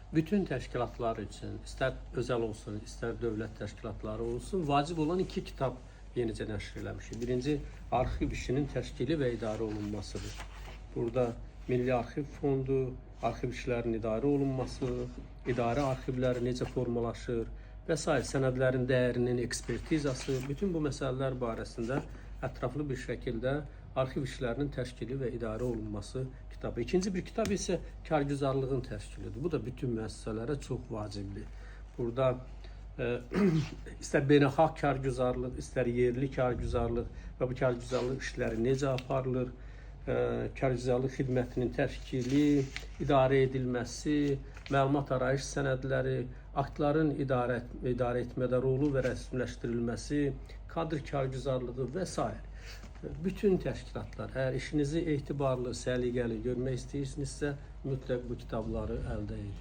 Bütün təşkilatlar üçün, istər özəl olsun, istər dövlət təşkilatları olsun, vacib olan iki kitab yenicə nəşr eləmişik. Birinci, arxiv işinin təşkili və idarə olunmasıdır. Burada Milli Arxiv Fondu, arxiv işlərinin idarə olunması, idarə arxivləri necə formalaşır və sair sənədlərin dəyərinin ekspertizası, bütün bu məsələlər barəsində ətraflı bir şəkildə arxiv işlərinin təşkili və idarə olunması kitabı. İkinci bir kitab isə kargüzarlığın təşkilidir. Bu da bütün müəssisələrə çox vacibdir. Burada istər beynəlxalq kargüzarlıq, istər yerli kargüzarlıq və bu kargüzarlıq işləri necə aparılır, kargüzarlıq xidmətinin təşkili, idarə edilməsi, məlumat arayış sənədləri, aktların idarə etmədə rolu və rəsmiləşdirilməsi, kadr kargüzarlığı və s. Bütün təşkilatlar, əgər işinizi etibarlı, səliqəli görmək istəyirsinizsə, mütləq bu kitabları əldə edin.